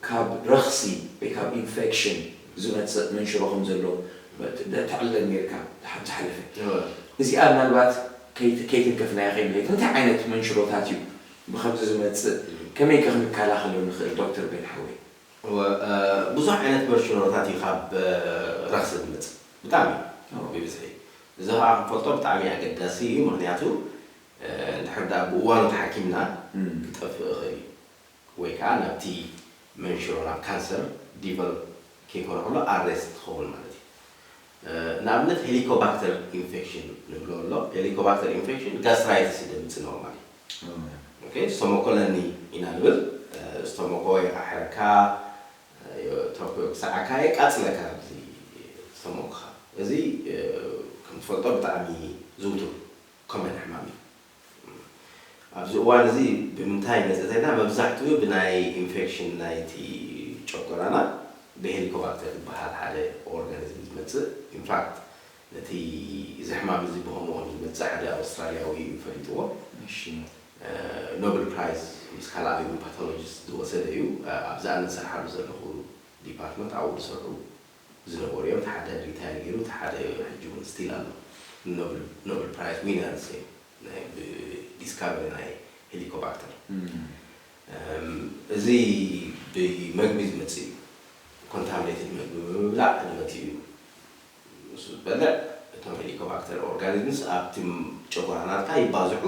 ካብ ረኽሲ ወይ ካብ ኢንፌክሽን ዝመጽእ መንሽሮ ከም ዘሎ ት-፣ ተዕልል ኔርካ ሓንቲ ዝሓለፈ። እወ። እዚኣ ምናልባት ከይት-፣ ከይትንከፍናያ ከይንኸይድ፣ እንታይ ዓይነት መንሽሮታት እዩ ብኸምዚ ዝመጽእ? እም። ከመይ ከ ክንከላኸሎ ንኽእል ዶክተር ቤን ሓወይ? እወ፣ እ፣ ብዙሕ ዓይነት መንሽሮታት እዩ ካብ፣ እ፣ ረኽሲ ዝመጽእ። ብጣዕሚ እወ። ብብዝሒ። እዚ ኸዓ ክንፈልጦ ብጣዕሚ ኣገዳሲ እዩ፣ ምኽንያቱ፣ እ፣ እንድሕር ደኣ ብእዋኑ ተሓኪምና እም። ክጠፍእ ይኽእል እዩ። ወይ ከዓ ናብቲ መንሽሮ፣ ናብ ካንሰር ዲቨሎፕ ከይኮነ ከሎ ኣሬስት ትኸውን ማለት እዩ። እ፣ ንኣብነት ሄሊኮባክተር ኢንፌክሽን ንብሎ ኣሎ። ሄሊኮባክተር ኢንፌክሽን ጋስትራይትስ እዩ ደምጽእ ኖርማሊ። እም። ኦኬ፣ ስቶሞኮ ኣለኒ ኢና ንብል። እ፣ ስቶሞኮ የቃሕረካ፣ እ፣ ቶኮ ክስዓካ የቃጽለካ ኣብዚ ስቶሞኮኻ። እዚ፣ እ፣ ከም ትፈልጦ ብጣዕሚ ዝውቱር ኮመን ሕማም እዩ። ኣብዚ እዋን እዚ ብምንታይ ይመጽእ እንተኢልና፣ መብዛሕትኡ ብናይ ኢንፌክሽን ናይቲ ጨጎራና ብሄሊኮባክተር ዝበሃል ሓደ ኦርጋኒዝም ዝመጽእ። ኢንፋክት ነቲ እዚ ሕማም እዚ ብኸምኡ ከም ዝመጽእ ሓደ ኣውስትራልያዊ እዩ ፈሊጥዎ። እሺ። እ፣ ኖብል ፕራይዝ ምስ ካልኣዩ ፓቶሎጂስት ዝወሰደ እዩ። እ፣ ኣብዚ ኣነ ዝሰርሓሉ ዘለኹ ዲፓርትመንት ኣብኡ ዝሰርሑ ዝነበሩ እዮም። እቲ ሓደ ሪታየር ገይሩ፣ እቲ ሓደ ሕጂ እውን ስቲል ኣሎ። ኖብል፣ ኖብል ፕራይዝ ዊነርስ እዮም። ናይ ብዲስካቨሪ ናይ ሄሊኮባክተር። እም። እም፣ እዚ ብመግቢ ዝመጽእ እዩ። ኮንታሚኔትድ መግቢ ብምብላዕ ዝመጽእ እዩ። ንሱ ዝበልዕ፣ እቶም ሄሊኮባክተር ኦርጋኒዝምስ ኣብቲ ጨጎራ ናትካ ይባዝሑ፣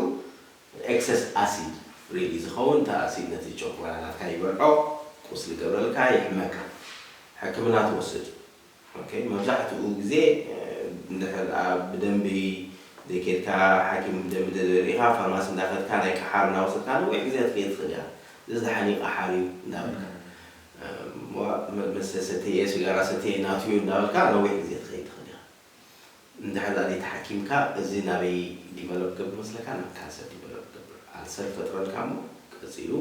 ኤክሰስ ኣሲድ ሪሊ ዝኸውን፣ እቲ ኣሲድ ነቲ ጨጎራ ናትካ ይበልዖ፣ ቁስሊ ይገብረልካ፣ የሕመካ። ሕክምና ትወስድ። ኦኬ፣ መብዛሕትኡ ግዜ፣ እ፣ እንድሕር ኣብ ብደንቢ ዘይከድካ፣ ሓኪም ብደንቢ ዘይሪኢኻ፣ ፋርማሲ እንዳኸድካ፣ ናይ ቀሓር እንዳወሰድካ፣ ነዊሕ ግዜ ክትከይድ ትኽእል ኢኻ። እዚ ደሓን እዩ፣ ቀሓር እዩ እንዳበልካ። እ፣ ዋ-፣ መ-፣ መስተ ሰተየ፣ ሲጋራ ሰተየ፣ ናቱ እዩ እንዳበልካ፣ ነዊሕ ግዜ ትኸይድ ትኽእል ኢኻ። እንድሕር ደኣ ዘይተሓኪምካ፣ እዚ ናበይ ዲቨሎፕ ገብር መስለካ? ናብ ካንሰር ዲቨሎፕ ገብር። ኣልሰር ይፈጥረልካ እሞ፣ ቀጺሉ፣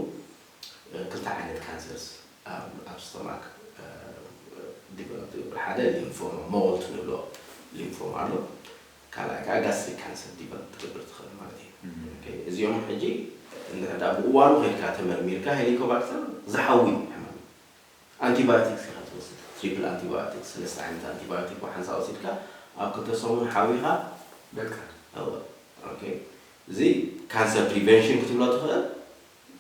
እ፣ ክልተ ዓይነት ካንሰርስ ኣብ፣ ኣብ ስቶማክ፣ እ፣ ዲቨሎፕ ትገብር። ሓደ ሊምፎማ፣ ሞልት ንብሎ ሊምፎማ ኣሎ። ካልኣይ ከዓ ጋስትሪክ ካንሰር ዲቨሎፕ ትገብር ትኽእል ማለት እዩ። እም። ኦኬ፣ እዚኦም ሕጂ እንድሕር ደኣ ብእዋኑ ከይድካ ተመርሚርካ፣ ሄሊኮባክተር ዝሓዊ ሕማም እዩ። ኣንቲባዮቲክስ ኢኻ ትወስድ። ትሪፕል ኣንቲባዮቲክስ፣ ሰለስተ ዓይነት ኣንቲባዮቲክ ብሓንሳእ ወሲድካ፣ ኣብ ክልተ ሰሙን ሓዊኻ በቃ። እወ። ኦኬ። እዚ ካንሰር ፕሪቨንሽን ክትብሎ ትኽእል፣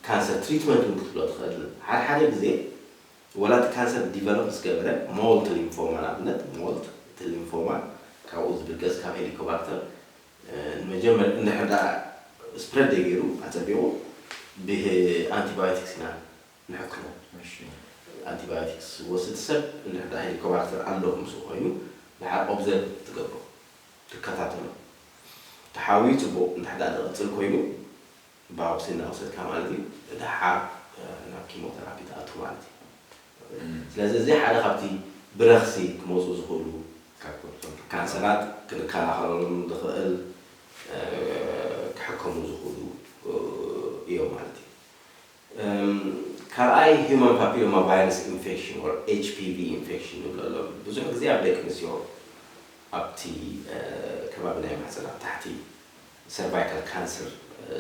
ካንሰር ትሪትመንት እውን ክትብሎ ትኽእል። ሓደ ሓደ ግዜ፣ ወላ እቲ ካንሰር ዲቨሎፕ ምስ ገበረ፣ ሞልት ሊምፎማ ንኣብነት፣ ሞልት እቲ ሊምፎማ ካብኡ ዝብገስ ካብ ሄሊኮባክተር፣ እ፣ ንመጀመር-፣ እንድሕር ደኣ ስፕረድ ዘይገይሩ ኣጸቢቑ፣ ብኣንቲባዮቲክስ ኢና ንሕክሞ። እሺ። ኣንቲባዮቲክስ ዝወስድ ሰብ እንድሕር ደኣ ሄሊኮባክተር ኣሎ ምስኡ ኮይኑ፣ ደሓር ኦብዘርቭ ትገብሮ፣ ትከታተሎ። ተሓውዩ ጽቡቕ፣ እንድሕር ደኣ ዝቕጽል ኮይኑ፣ ባዮፕሲ እናወሰድካ ማለት እዩ፣ ደሓር፣ እ፣ ናብ ኪሞተራፒ ትኣቱ ማለት እዩ። እም። ስለዚ እዚ ሓደ ካብቲ ብረኽሲ ክመጹ ዝኽእሉ ካብ ኮርቶም ካንሰራት ክንከላኸለሎም ንኽእል፣ እ፣ ክሕከሙ ዝኽእሉ፣ እ፣ እዮም ማለት እዩ። እም፣ ካልኣይ ሂውማን ፓፒሎማ ቫይረስ ኢንፌክሽን ኦር ኤች ፒ ቪ ኢንፌክሽን ንብሎ ኣሎ። ብዙሕ ግዜ ኣብ ደቂ ኣንስትዮ ኣብቲ፣ እ፣ ከባቢ ናይ ማህጸን ኣብ ታሕቲ ሰርቫይካል ካንሰር፣ እ፣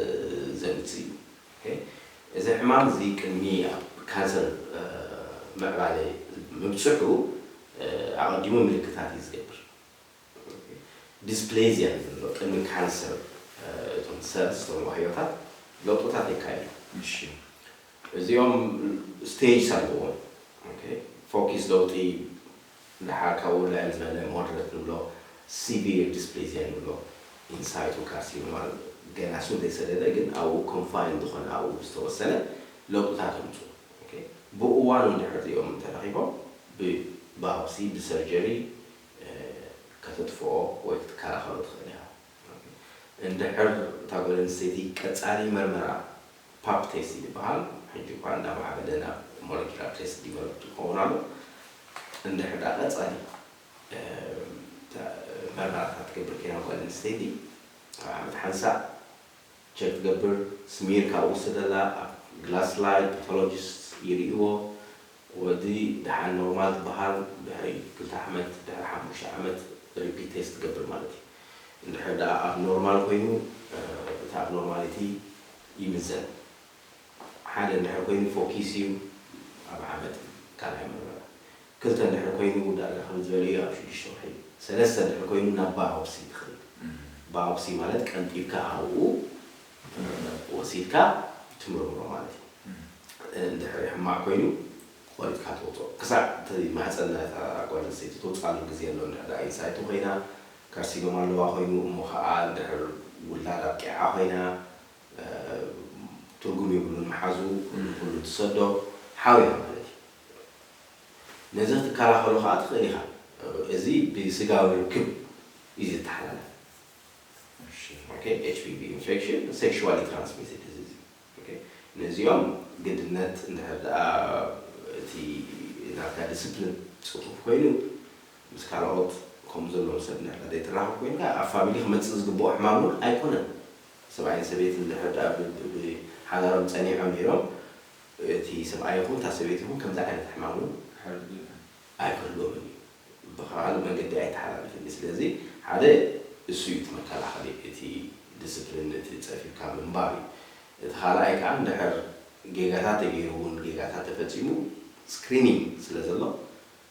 ዘምጽእ እዩ። ኦኬ? እዚ ሕማም እዚ ቅድሚ ኣብ ካንሰር ምዕባለ ምብፅሑ ኣቐዲሙ ምልክታት እዩ ዝገብር። ዲስፕሌዝያ ንብሎ ቅድሚ ካንሰር እቶም ሰልስ እቶም ዋህዮታት ለውጥታት የካይዱ። እዚኦም ስቴጅስ ኣለዎም። ፎኪስ ለውጢ፣ ድሓር ካብኡ ልዕል ዝበለ ሞደረት ንብሎ፣ ሲቪር ዲስፕሌዝያ ንብሎ፣ ኢንሳይቱ ካርሲኖማ ገና ሱር ዘይሰደደ ግን ኣብኡ ኮንፋይን ዝኾነ ኣብኡ ዝተወሰነ ለውጥታት የምፅኡ። ብእዋኑ እንድሕር እዚኦም እንተረኺቦም ብባዮፕሲ ብሰርጀሪ ከተጥፍኦ ወይ ክትከላኸሎ ትኽእል ኢኻ። እንድሕር እታ ጓል ኣንስተይቲ ቀጻሊ መርመራ ፓፕ ቴስት ይበሃል። ሕጂ እኳ እንዳማዕበለ ናብ ሞለኪላር ቴስት ዲቨሎፕ ይኸውን ኣሎ። እንድሕር ዳ ቀጻሊ መርመራታት ትገብር ኮይና ጓል ኣንስተይቲ ኣብ ዓመት ሓንሳእ ቸክ ትገብር፣ ስሚር ካብኡ ውሰደላ፣ ኣብ ግላስ ስላይድ ፓቶሎጂስት ይርእይዎ። ወዲ ደሓን ኖርማል ትበሃል፣ ድሕሪ ክልተ ዓመት፣ ድሕሪ ሓሙሽተ ዓመት ሪፒት ቴስት ትገብር ማለት እዩ። እንድሕር ደኣ ኣብ ኖርማል ኮይኑ እቲ ኣብ ኖርማሊቲ ይምዘን። ሓደ እንድሕር ኮይኑ ፎኪስ እዩ ኣብ ዓመት ካልኣይ መርመራ። ክልተ እንድሕር ኮይኑ ዳርጋ ክብል ዝበለ እዩ ኣብ ሽዱሽተ ወርሒ። ሰለስተ እንድሕር ኮይኑ ናብ ባዮፕሲ ትኸይድ። ባዮፕሲ ማለት ቀንጢብካ ኣብኡ ወሲድካ ትምርምሮ ማለት እዩ። እንድሕር ሕማቕ ኮይኑ ቆሪጥካ ተውፅኦ። ክሳዕ እቲ ማህፀን ናይታ ጓል ኣንስተይቲ ትወፅኣሉ ግዜ ኣሎ። እንድሕር ደኣ ኢንሳይቱ ኮይና ካርሲኖማ ኣለዋ ኮይኑ እሞ ከዓ እንድሕር ውላድ ኣብቂዓ ኮይና ትርጉም የብሉን ምሓዙ ኩሉ ትሰዶ ሓዊራ ማለት እዩ። ነዚ ክትከላኸሎ ከዓ ትኽእል ኢኻ። እዚ ብስጋዊ ርክብ እዩ ዝተሓላለፍ። ኤች ፒ ቪ ኢንፌክሽን ሴክሹዋሊ ትራንስሚትድ ዲዚዝ። ነዚኦም ግድነት እንድሕር ደኣ እቲ ናትካ ዲስፕሊን ፅፉፍ ኮይኑ ምስ ካልኦት ከምኡ ዘለዎም ሰብ እንድሕር ደኣ ዘይትራኸብ ኮይንካ ኣብ ፋሚሊ ክመፅእ ዝግብኦ ሕማም እውን ኣይኮነን። ሰብኣይን ሰበይትን እንድሕር ደኣ ብ- ብ- ብሓዳሮም ፀኒዖም ነይሮም እቲ ሰብኣይ ይኹን እታ ሰበይቲ ይኹን ከምዚ ዓይነት ሕማም እውን ኣይክህልዎምን እዩ። ብካልእ መገዲ ኣይተሓላልፍን እዩ። ስለዚ ሓደ እሱ እዩ እቲ መከላኸሊ፣ እቲ ዲስፕሊን፣ እቲ ፀፊፍካ ምንባር እዩ። እቲ ካልኣይ ከዓ እንድሕር ጌጋታት ተገይሩ እውን ጌጋታት ተፈፂሙ ስክሪኒንግ ስለ ዘሎ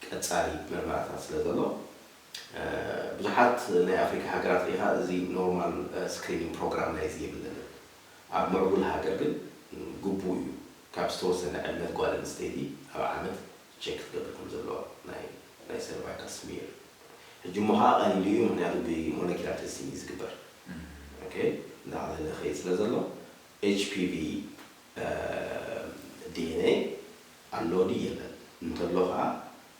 ቀፃሊ መርመራታት ስለ ዘሎ ብዙሓት ናይ ኣፍሪካ ሃገራት ሪኢኻ እዚ ኖርማል ስክሪኒንግ ፕሮግራም ናይዚ የብለንን። ኣብ ምዕቡል ሃገር ግን ግቡእ እዩ ካብ ዝተወሰነ ዕድመት ጓል ኣንስተይቲ ኣብ ዓመት ቸክ ክትገብር ከም ዘለዋ ናይ ናይ ሰርቫይካል ስሚር። ሕጂ እሞ ከዓ ቀሊሉ እዩ ምክንያቱ ብሞለኪላር ቴስቲንግ እዩ ዝግበር። እንዳዕለለ ከይድ ስለ ዘሎ ኤች ፒ ቪ ዲ ኤን ኤ ኣሎ ድዩ የለን እንተሎ ከዓ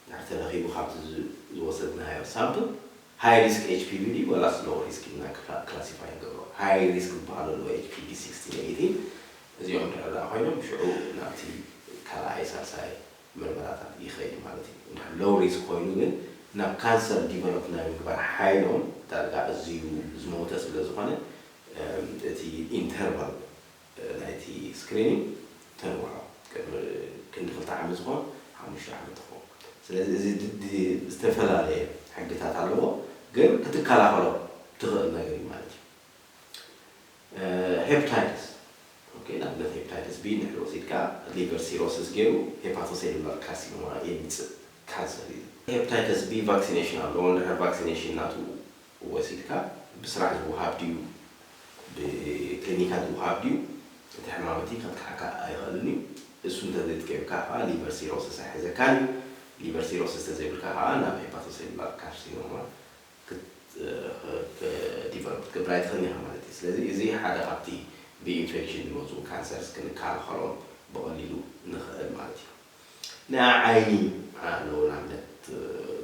ድሕር ተረኺቡ ካብቲ ዝወሰድናዮ ሳምፕል ሃይ ሪስክ ኤች ፒ ቪ ድዩ ወላስ ሎው ሪስክ ኢልና ክላሲፋይ ንገብሮ። ሃይ ሪስክ ዝበሃሉ ኣለዉ ኤች ፒ ቪ ሲክስቲን ኤይቲን እዚኦም ድሕር ደኣ ኮይኖም ሽዑ ናብቲ ካልኣይ ሳልሳይ ምርመራታት ይኸይድ ማለት እዩ። እንድሕር ሎው ሪስክ ኮይኑ ግን ናብ ካንሰር ዲቨሎፕ ናይ ምግባር ሓይሎም ዳርጋ እዝዩ ዝሞተ ስለ ዝኾነ እቲ ኢንተርቫል ናይቲ ስክሪኒንግ ተንውሖ ቅድሚ ክንዲ ክልተ ዓመት ዝኾን ሓሙሽተ ዓመት ትኸውን። ስለዚ እዚ ዝተፈላለየ ሕግታት ኣለዎ፣ ግን ክትከላኸሎ ትኽእል ነገር እዩ ማለት እዩ። ሄፕታይተስ ንኣብነት ሄፕታይተስ ቢ ንሕድ ወሲድካ ሊቨር ሲሮሲስ ገይሩ ሄፓቶሴሉላር ካርሲኖማ የምፅእ ካንሰር እዩ። ሄፕታይተስ ቢ ቫክሲኔሽን ኣለዎ። እንድሕር ቫክሲኔሽን ናቱ ወሲድካ ብስራሕ ዝወሃብ ድዩ ብክሊኒካል ዝወሃብ ድዩ እቲ ሕማም እቲ ከጥቅዓካ ኣይኽእልን እዩ። እሱ እንተዘይትገብርካ ከዓ ሊቨር ሲሮሲስ ኣይሕዘካን እዩ። ሊቨር ሲሮሲስ ተዘይብልካ ከዓ ናብ ሄፓቶሴሉላር ካርሲኖማ ዲቨሎፕ ክትገብር ኣይትኽእልን ኢኻ ማለት እዩ። ስለዚ እዚ ሓደ ካብቲ ብኢንፌክሽን ዝመፁ ካንሰርስ ክንከላኸሎም ብቐሊሉ ንኽእል ማለት እዩ። ናይ ዓይኒ ኣለዉ ንኣብነት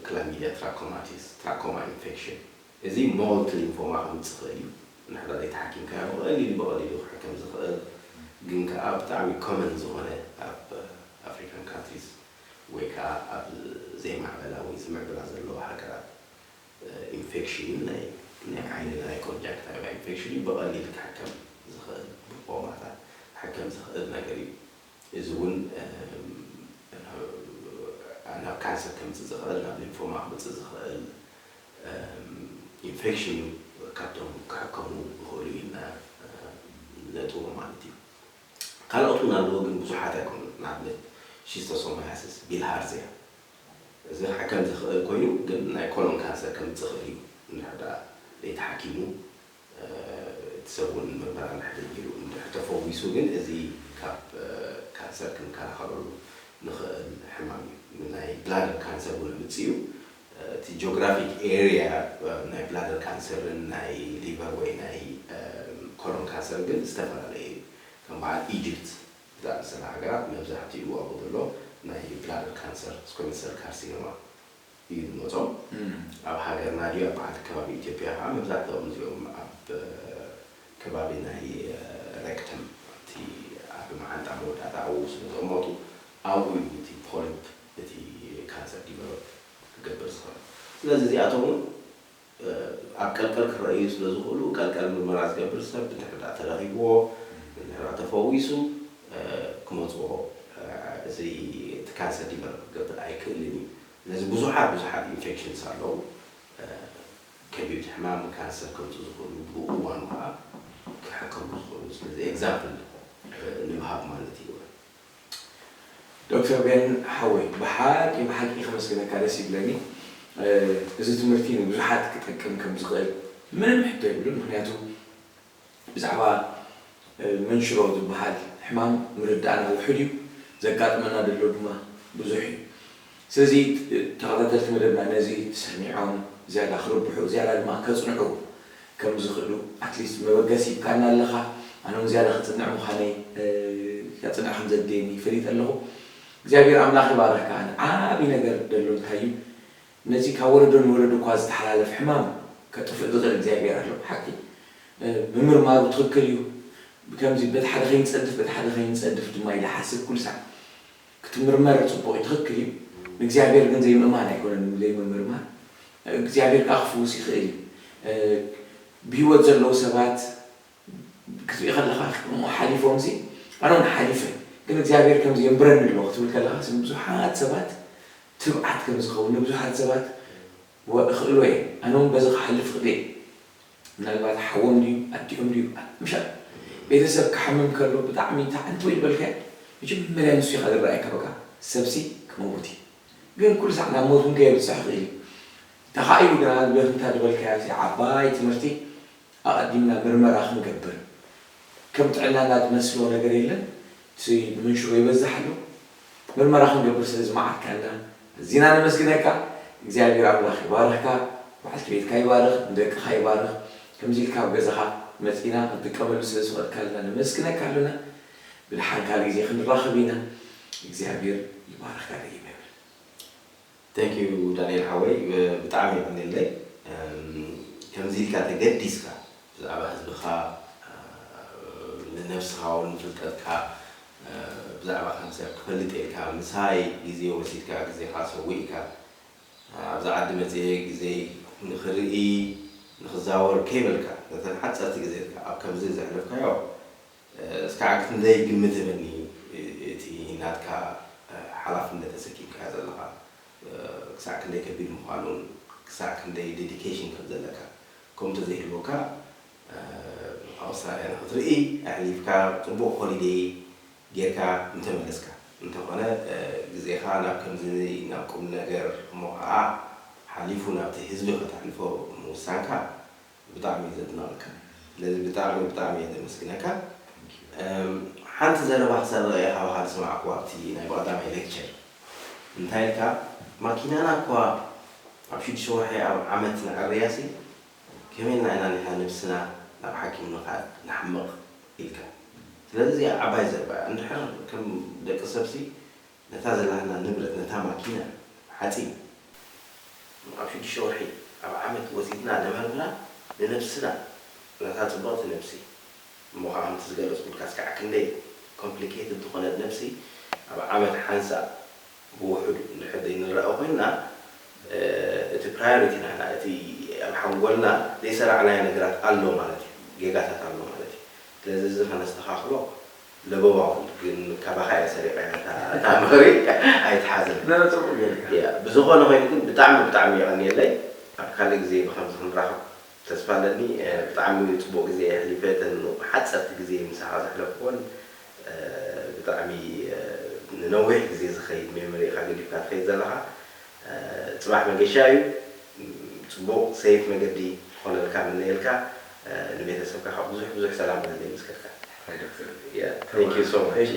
ክላሚዲያ ትራኮማቲስ ትራኮማ ኢንፌክሽን እዚ ሞልት ሊንፎማ ክምፅእ ይኽእል እዩ። ንሕዳ ዘይተሓኪምካዮ ብቐሊሉ ብቐሊሉ ክሕከም ዝኽእል ግን ከዓ ብጣዕሚ ኮመን ዝኾነ ኣብ ኣፍሪካን ካንትሪስ ወይ ከዓ ኣብ ዘይማዕበላ ወይ ዝምዕብላ ዘለዋ ሃገራት ኢንፌክሽን እዩ። ናይ ናይ ዓይኒ ናይ ኮንጃክታይቫ ኢንፌክሽን እዩ። ብቐሊል ክሕከም ዝኽእል ብፖማታት ክሕከም ዝኽእል ነገር እዩ። እዚ እውን ናብ ካንሰር ከምፅእ ዝኽእል ናብ ሊንፎማ ክምፅእ ዝኽእል ኢንፌክሽን እዩ። ካብቶም ክሕከሙ ይኽእሉ ኢልና ነእትዎ ማለት እዩ። ካልኦት እውን ኣለዎ፣ ግን ብዙሓት ኣይኮኑን። ንኣብነት ሺስቶሶማያሲስ፣ ቢልሃርዚያ፣ እዚ ክሕከም ዝኽእል ኮይኑ ግን ናይ ኮሎን ካንሰር ከምፅእ ይኽእል እዩ። እንድሕር ደኣ ዘይተሓኪሙ እቲ ሰብ እውን ምርመራ እንድሕር ጀሚሩ እንድሕር ተፈዊሱ ግን እዚ ካብ ካንሰር ክንከላኸለሉ ንኽእል ሕማም እዩ። ናይ ብላደር ካንሰር እውን ኣምፅእ እዩ። እቲ ጂኦግራፊክ ኤሪያ ናይ ብላደር ካንሰርን ናይ ሊቨር ወይ ናይ ኮሎን ካንሰር ግን ዝተፈላለየ እዩ። ከም በዓል ኢጅፕት ዝኣመሰላ ሃገራት መብዛሕትኡ ኣብኡ ዘሎ ናይ ብላደር ካንሰር፣ ስኮመሰል ካርሲኖማ እዩ ዝመጾም። ኣብ ሃገርና ድዩ ኣብ በዓል ከባቢ ኢትዮጵያ ከዓ መብዛሕትኦም እዚኦም ኣብ ከባቢ ናይ ረክተም፣ ኣብቲ ዓቢ መዓንጣ መወዳእታ ኣብኡ ስለ ዝቕመጡ ኣብኡ እዩ እቲ ፖሊፕ እቲ ካንሰር ዲቨሎፕ ክገብር ዝኽእል። ስለዚ እዚኣቶም እውን ኣብ ቀልቀል ክረኣዩ ስለ ዝኽእሉ ቀልቀል ምርመራ ዝገብር ሰብ እንድሕር ደኣ ተረኺብዎ እንድሕር ደኣ ተፈዊሱ ክመፅዎ እዚ እቲ ካንሰር ዲቨሎፕ ክገብር ኣይክእልን እዩ። ስለዚ ብዙሓት ብዙሓት ኢንፌክሽንስ ኣለዉ። ከቢድ ሕማም ካንሰር ከምፁ ዝኽእሉ ብእዋኑ ከዓ ክሕከሙ ዝኽእሉ ስለዚ ኤግዛምፕል ንምሃብ ማለት እዩ። ዶክተር ቤን ሓወይ ብሓቂ ብሓቂ ከመስግነካ ደስ ይብለኒ። እዚ ትምህርቲ ንብዙሓት ክጠቅም ከም ዝኽእል ምንም ሕቶ የብሉን። ምክንያቱ ብዛዕባ መንሽሮ ዝበሃል ሕማም ምርዳእና ውሑድ እዩ፣ ዘጋጥመና ዘሎ ድማ ብዙሕ እዩ። ስለዚ ተኸታተልቲ መደብና ነዚ ሰሚዖም ዝያዳ ክርብሑ ዝያዳ ድማ ከፅንዑ ከም ዝኽእሉ ኣትሊስት መበገሲ ሂብካና ኣለኻ። ኣነ እውን ዝያዳ ክፅንዕ ምዃነይ ከፅንዕ ከም ዘድልየኒ ፈሊጠ ኣለኹ። እግዚኣብሔር ኣምላኽ ይባርኽካ። ዓብዪ ነገር ደሎ እንታይ እዩ? ነዚ ካብ ወለዶ ንወለዶ እኳ ዝተሓላለፍ ሕማም ከጥፍእ ዝኽእል እግዚኣብሔር ኣሎ። ሓቂ ምምርማሩ ትኽክል እዩ። ከምዚ በቲ ሓደ ከይንፀድፍ በቲ ሓደ ከይንፀድፍ ድማ ኢለ ሓስብ ኩሉ ሳዕ ክትምርመር ፅቡቕ እዩ፣ ትኽክል እዩ። ንእግዚኣብሔር ግን ዘይምእማን ኣይኮነን ዘይምምርማር። እግዚኣብሔር ከዓ ክፍውስ ይኽእል እዩ። ብህይወት ዘለዉ ሰባት ክትርኢ ከለኻ እሞ ሓሊፎም ሲ ኣነ እውን ሓሊፈ ግን እግዚኣብሔር ከምዚ የንብረኒ ኣሎ ክትብል ከለኻ ሲ ብዙሓት ሰባት ትብዓት ከም ዝኸውን ንብዙሓት ሰባት እኽእሎ እየ ኣነ እውን በዚ ክሓልፍ እኽእል እየ ምናልባት ሓዎም ድዩ ኣዲኦም ድዩ ምሻ ቤተሰብ ክሓምም ከሎ ብጣዕሚ ተዓንተው ይበልካ መጀመርያ ንሱ ኢኻ ዝረኣየካ በቃ ሰብሲ ክመውት እዩ ግን ኩሉ ሳዕ ናብ ሞት እውን ከየብፅሕ ይኽእል እዩ ተኻኢሉ ግና ዝበልካ ዝበልካዮ ዓባይ ትምህርቲ ኣቐዲምና ምርመራ ክንገብር ከም ጥዕናና ዝመስሎ ነገር የለን እቲ ምንሽሮ ይበዝሕ ኣሎ ምርመራ ክንገብር ስለ ዝመዓድካና ኣዚና ነመስግነካ እግዚኣብሔር ኣምላኽ ይባርኽካ በዓልቲ ቤትካ ይባርኽ ንደቅኻ ይባርኽ ከምዚ ኢልካ ኣብ ገዛኻ መፂና ክንጥቀመሉ ስለ ዝፈቐድካልና ነመስግነካ ኣለና ብድሓን ካልእ ግዜ ክንራኸብ ኢና እግዚኣብሔር ይባርኽካ ደጊመ ይብል Thank you ዳንኤል ሓወይ ብጣዕሚ የቐንየለይ ከምዚ ኢልካ ተገዲስካ ብዛዕባ ህዝብኻ ንነብስኻ እውን ፍልጠትካ ብዛዕባ ካንሰር ክፈልጥ ኢልካ ምሳይ ግዜ ወሲድካ ግዜኻ ሰዊእካ ኣብዛ ዓዲ መፅየ ግዜ ንኽርኢ ንኽዛወር ከይበልካ ነተን ሓፀርቲ ግዜትካ ኣብ ከምዚ ዘሕለፍካዮ እስካዕ ክንደይ ግምት ህበኒ እቲ ናትካ ሓላፍነት ተሰኪምካዮ ዘለኻ ክሳዕ ክንደይ ከቢድ ምዃኑን ክሳዕ ክንደይ ዴዲኬሽን ከም ዘለካ ከምኡ ተዘይህልወካ ኣውስትራልያ ንክትርኢ ኣሕሊፍካ ፅቡቕ ሆሊደይ ጌርካ ምተመለስካ እንተኾነ ግዜኻ ናብ ከምዚ ናብ ቁም ነገር እሞ ከዓ ሓሊፉ ናብቲ ህዝቢ ከተሕልፎ ምውሳንካ ብጣዕሚ እየ ዘድንቐካ። ስለዚ ብጣዕሚ ብጣዕሚ እየ ዘመስግነካ። ሓንቲ ዘረባ ክሰርቕ እየ ካባኻ ዝሰማዕኩዋ ኣብቲ ናይ ብቐዳማይ ሌክቸር። እንታይ ኢልካ ማኪናና እኳ ኣብ ሽዱሽተ ወርሒ ኣብ ዓመት ነዕርያሲ ከመይ ኢልና ኢና ንሕና ነብስና ናብ ሓኪም ንኻድ ንሓምቕ ኢልካ። ስለዚ እዚኣ ዓባይ ዘረባ እያ። እንድሕር ከም ደቂ ሰብሲ ነታ ዘላትና ንብረት ነታ ማኪና ሓፂን ኣብ ሽዱሽተ ወርሒ ኣብ ዓመት ወሲድና ነመርምራ ንነብስና ነታ ፅብቕቲ ነብሲ እሞ ከዓ ከምቲ ዝገለፅኩልካ እስካዕ ክንደይ ኮምፕሊኬትድ ዝኾነት ነብሲ ኣብ ዓመት ሓንሳእ ብውሑዱ እንድሕር ዘይንረኣ ኮይንና እቲ ፕራዮሪቲ ናና እቲ ኣብ ሓንጎልና ዘይሰራዕናዮ ነገራት ኣሎ ማለት እዩ ጌጋታት ኣሎ ማለት እዩ ስለዚ እዚ ከነስተኻኽሎ ለበዋ እውን ግን ካባኻ እየ ሰሪቐያ እታ ምኽሪ ኣይትሓዘን። ብዝኾነ ኮይኑ ግን ብጣዕሚ ብጣዕሚ የቐንየለይ ኣብ ካልእ ግዜ ብኸምዚ ክንራኸብ ተስፋ ኣለኒ ብጣዕሚ ፅቡቕ ግዜ እየ ኣሕሊፈ እተን ሓፀርቲ ግዜ ምሳኻ ዘሕለፍኩወን ብጣዕሚ ንነዊሕ ግዜ ዝኸይድ ሜሞሪ ኢኻ ገዲፍካ ትኸይድ ዘለኻ። ፅባሕ መገሻ እዩ። ፅቡቕ ሴፍ መገዲ ክኾነልካ ምነየልካ። ንቤተሰብካ ካብ ብዙሕ ብዙሕ ሰላም ማለት ምስከድካ። Thank you so much.